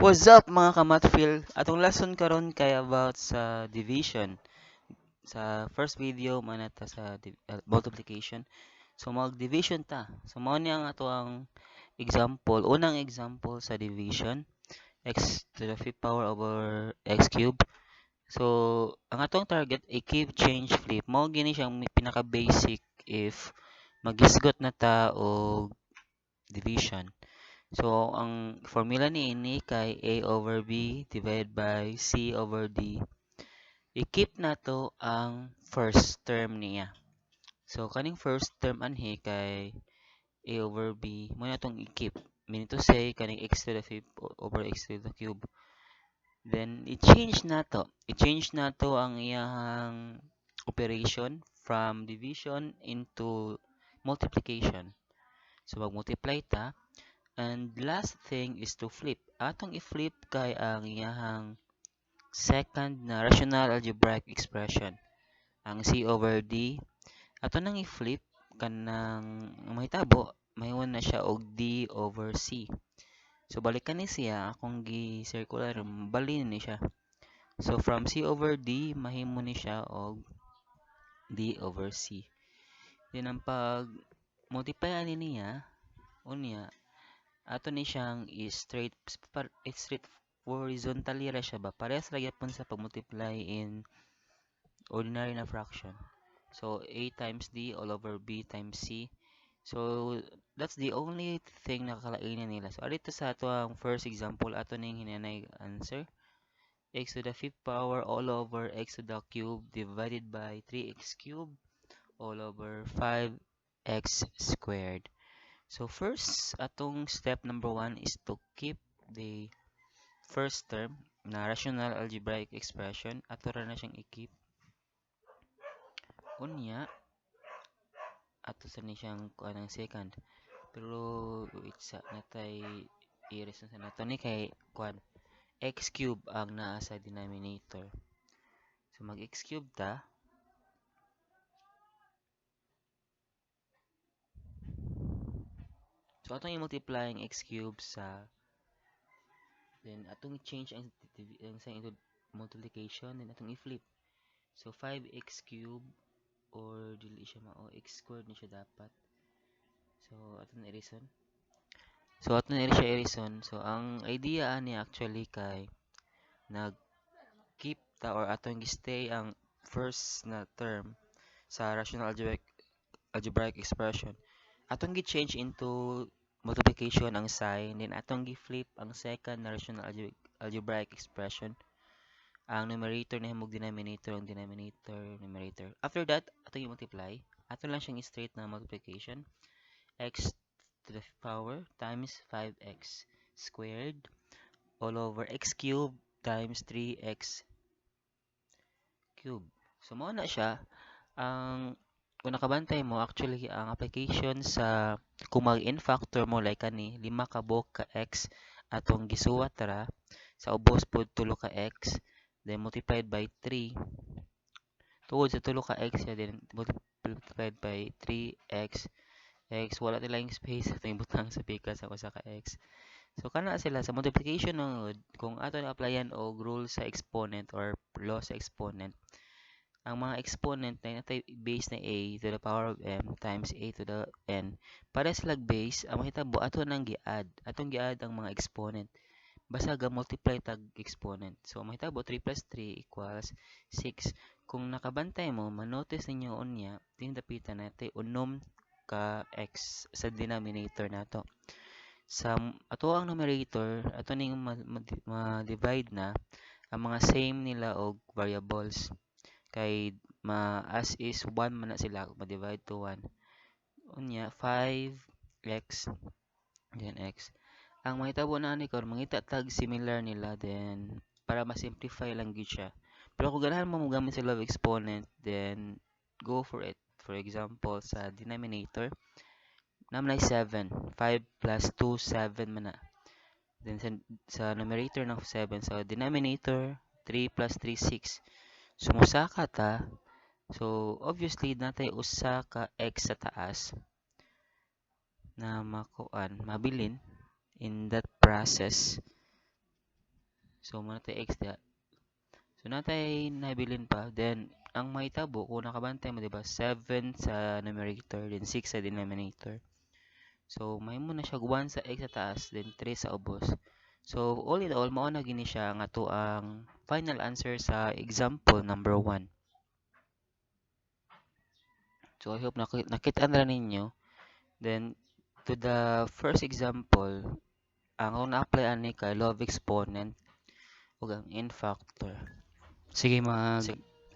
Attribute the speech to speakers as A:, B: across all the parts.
A: What's up, mga ka-Mathfield? Atong lesson karon kay about sa division. Sa first video man ta sa multiplication. So mag-division ta. So mao ni ang ato ang example, unang example sa division, x to the fifth power over x cube. So ang atong target ay keep, change, flip. Mao gini siyang pinaka basic if magisgot na ta og division. So, ang formula ni ini kay A over B divided by C over D. I-keep nato ang first term niya. So, kaning first term anhi kay A over B, mo na itong i-keep. Meaning to say, kaning x to the fifth over x to the cube. Then, i-change nato. I-change nato ang iyang operation from division into multiplication. So, mag-multiply ta. And last thing is to flip. Atong i-flip kay ang iyahang second na rational algebraic expression. Ang C over D. Ato nang i-flip kanang mahitabo, mahimo na siya og D over C. So balikan ni siya akong gi-circular, balin ni siya. So from C over D mahimo ni siya og D over C. Then ang pag multiply ani niya unya ato ni siyang i-straight straight horizontally ra siya ba, parehas ra gyapon sa pag-multiply in ordinary na fraction. So A times D all over B times C. So that's the only thing na kakalainan nila. So adito sa ato ang first example, ato ning hinanay answer, x to the fifth power all over x to the cube divided by 3x cube all over 5x squared. So first, atong step number 1 is to keep the first term na rational algebraic expression. Ato ra na siyang i-keep. Unya, ato sa ni siyang kuan ang second. Pero wait sa natay i-reason sa nato ni kay kuan x cube ang naa sa denominator. So mag x cube ta. So atong i-multiply ang x cube sa, then atong i-change ang sign into multiplication, then atong i-flip. So 5x cube or dili siya mao, x squared ni siya dapat. So atong i-reason. So ato na siya i-reason. So ang idea ani actually kay nag-keep ta or atong gi-stay ang first na term sa rational algebraic expression. Atong gi-change into multiplication ang sign, then atong gi-flip ang second na rational algebraic expression. Ang numerator nahimog denominator, ang denominator numerator. After that, atong i-multiply. Ato lang siyang straight na multiplication. X to the power times 5x squared all over x cube times 3x cube. So mao na siya. Ang kung nakabantay mo, actually ang application sa kung mag-n factor mo like kani lima ka buok ka x atong gisuwat ra sa ubos pod tulo ka x, then multiplied by 3, tungod sa tulo ka x ya, then multiplied by 3x x, wala nila yung space atong ibutang sa pikas sa usa ka x. So kana sila sa multiplication ng kung ato na applyan og rule sa exponent or law sa exponent, ang mga exponent na natay base na a to the power of m times a to the n, para sila base, ang mahitabo ato nang gi-add, atong gi-add ang mga exponent basta ga multiply tag exponent. So mahitabo 3 plus 3 equals 6. Kung nakabantay mo, manotice ninyo unya dindapitan natay unom ka x sa denominator nato. Sa ato ang numerator, ato ning ma-divide na ang mga same nila og variables kay ma as is 1 man na sila, ma-divide to 1. Unya 5x then x. Ang mahitabo na ani karon, mangita tag similar nila, then para ma-simplify lang gyud siya. Pero kung ganahan mo mogamit sa law of exponent, then go for it. For example, sa denominator naman ay 7, 5 plus 2, 7 man na. Then sa numerator ng 7, sa denominator 3 plus 3, 6. So mosaka ta. So obviously natay usa ka x sa taas na makuan mabilin in that process. So mao na tay x diha. So natay nabilin pa, then ang mahitabo kung nakabantay mo, diba, 7 sa numerator then 6 sa denominator. So mahimo na siya 1 sa x sa taas then 3 sa ubos. So all in all, mao na gini siya nga ato ang final answer sa example number 1. So I hope nakita na ninyo. Then to the first example, ang akong na-apply ani kay law of exponent ug ang n factor. Sige, mag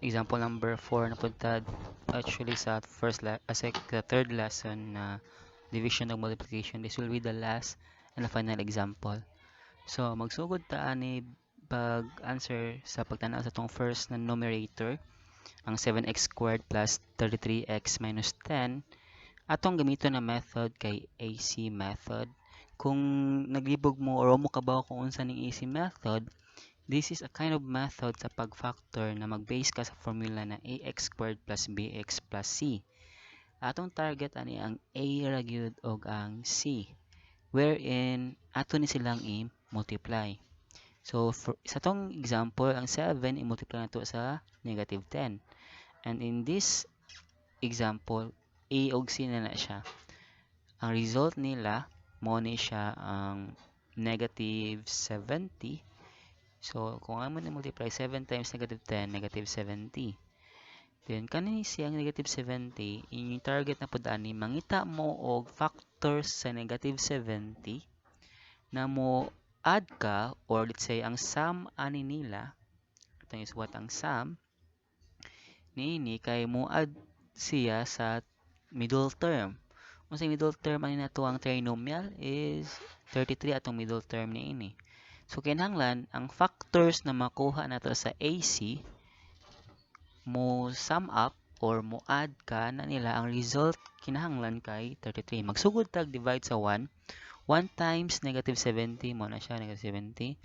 A: example number 4 na punta, actually sa first la the third lesson na division ug multiplication. This will be the last and the final example. So magsugod ta ani pag answer sa pagtanaw sa atong first na numerator, ang 7x squared plus 33x minus 10. Atong gamiton na method kay AC method. Kung naglibog mo or mo kabaw kung unsa ning AC method, this is a kind of method sa pag-factor na mag-base ka sa formula na ax squared plus bx plus c. Atong target ani ang a ra gyud og ang c, wherein ato ni silang i-multiply. So for, sa atong example, ang 7 i-multiply nato sa negative 10. And in this example, a og c na na siya. Ang result nila mo ni siya ang negative 70. So, kung amo ni multiply 7 times negative 10, negative 70. Then, kani siyang negative 70, inyong target na pud ani, mangita mo og factors sa negative 70 na mo add ka, or let's say, ang sum ani nila, atong isuwat ang sum, niini kay mo add siya sa middle term. Unsay middle term ani nato ang trinomial is 33 atong middle term niini. So kinahanglan ang factors na makuha nato sa AC mo sum up or mo add ka na nila, ang result kinahanglan kay 33. Magsugod tag divide sa 1. 1 times negative 70 mo na siya negative 70.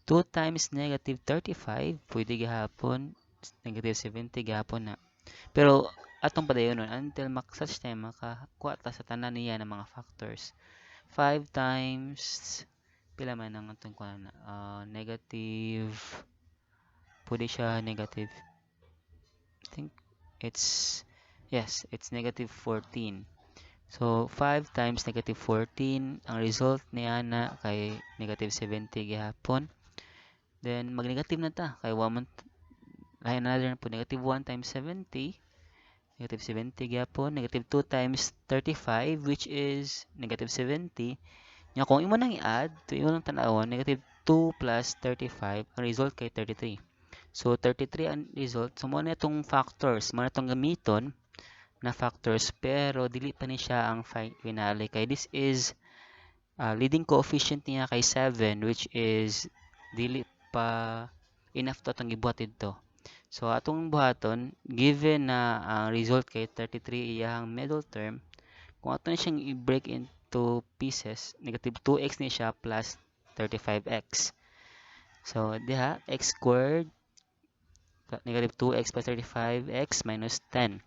A: 2 times negative 35, pwede gihapon negative 70 gihapon na. Pero atong padayonon until such time makakuha ta sa tanan niya ng mga factors. 5 times pila man ang atong kuha na, negative, pwede siya negative, I think it's, yes, it's negative 14. So 5 times negative 14, ang result niya na kay negative 70 gihapon. Then mag-negative na ta kay 1 man lain, another na po, negative 1 times 70, negative 70 gihapon. Negative 2 times 35, which is negative 70. Nya kung imo nang i-add to, imo nang tan-awon, negative 2 plus 35, ang result kay 33. So 33 ang result. So mo na itong factors, mo na itong gamiton na factors, pero dili pa ni siya ang finale kay this is leading coefficient niya kay 7, which is dili pa enough to atong gibuhat didto. So atong buhaton, given na ang result kay 33 iyang middle term, kung ato na siyang i-break into pieces, negative 2x ni siya plus 35x. So diha x squared negative 2x plus 35x minus 10.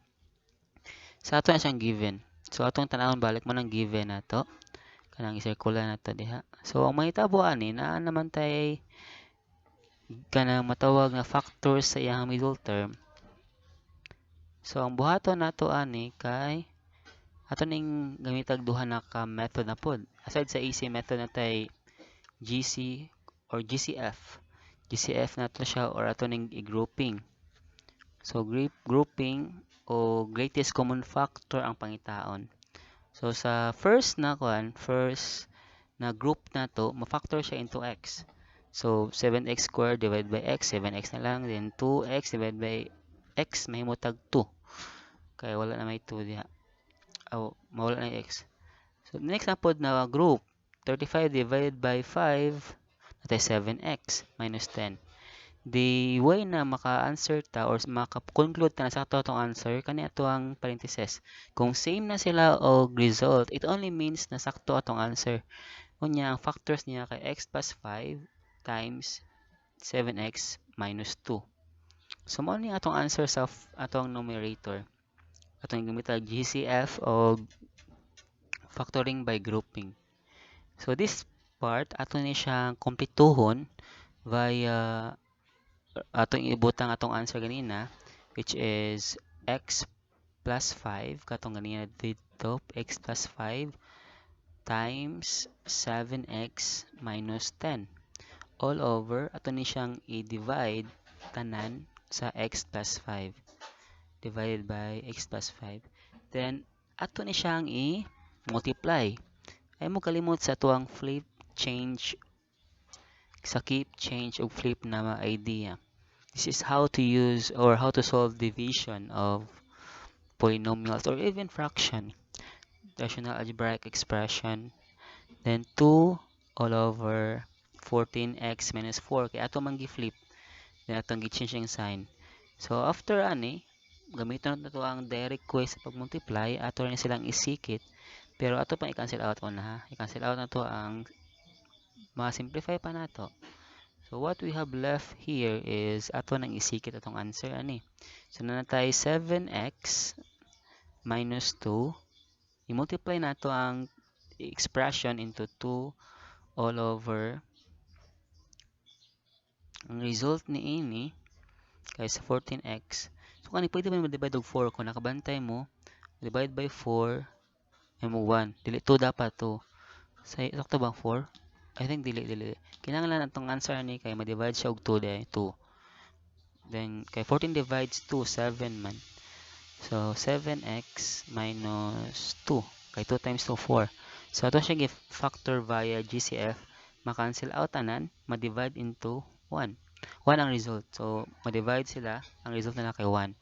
A: Sa ato na siyang given. So atong tanawon balik mo ng given nato. Kanang isirkula nato diha. So ang mahitabo ani, naa naman tay kanang matawag na factors sa iyang middle term. So ang buhaton nato ani kay ato ning gamitag duha na ka method na pod. Aside sa AC method, natay GC or GCF. GCF nato siya or ato ning i-grouping. So grouping o greatest common factor ang pangitaon. So sa first na kuan, first na group nato, ma-factor siya into x. So 7x squared divided by x, 7x na lang, then 2x divided by x, mahimo tag 2. Kaya wala na may 2 diha. Oh, mawala na yung x. So next na pod na group, 35 divided by 5, natay 7x minus 10. The way na maka-answer ta or maka-conclude ta na sakto atong answer, kani ato ang parenthesis. Kung same na sila og result, it only means na sakto atong answer. Unya, ang factors niya kay x plus 5 times 7x minus 2. So mao ni atong answer sa atong numerator. Atong gamitan GCF o factoring by grouping. So this part ato ni siyang kompletuhon Via atong ibutang atong answer ganina, which is x plus 5, katong ganina dito, x plus 5 times 7x minus 10 all over ato ni siyang i-divide tanan sa x plus 5, divided by x plus 5. Then ato ni siyang i-multiply. Ay mo kalimot sa atuang flip, change, sa keep, change ug flip na idea. This is how to use or how to solve division of polynomials or even fraction, rational algebraic expression. Then 2 all over 14x minus 4 kay ato man gi-flip, then atong gi-change ang sign. So after ani, gamiton nato ang direct way sa pag-multiply. Ato rin silang isikit, pero ato pang i-cancel out una ha. I-cancel out nato ang ma-simplify pa nato. So what we have left here is ato nang isikit atong answer ani. So naa natay 7x minus 2. I-multiply nato ang expression into 2 all over. Ang result ni ini kay sa 14x. So kani, pwede ba ma-divide og 4? Kung nakabantay mo, divide by 4 ay mo 1. Dili 2, dapat 2. Sa sakto bang 4? I think dili, dili. Kinahanglan atong answer ni kay ma-divide siya og 2 dai, 2. Then kay 14 divides 2, 7 man. So 7x minus 2 kay 2 times 2, 4. So ato siya gi-factor via GCF, ma-cancel out tanan, ma-divide into 1. 1 ang result. So ma-divide sila, ang result na kay 1.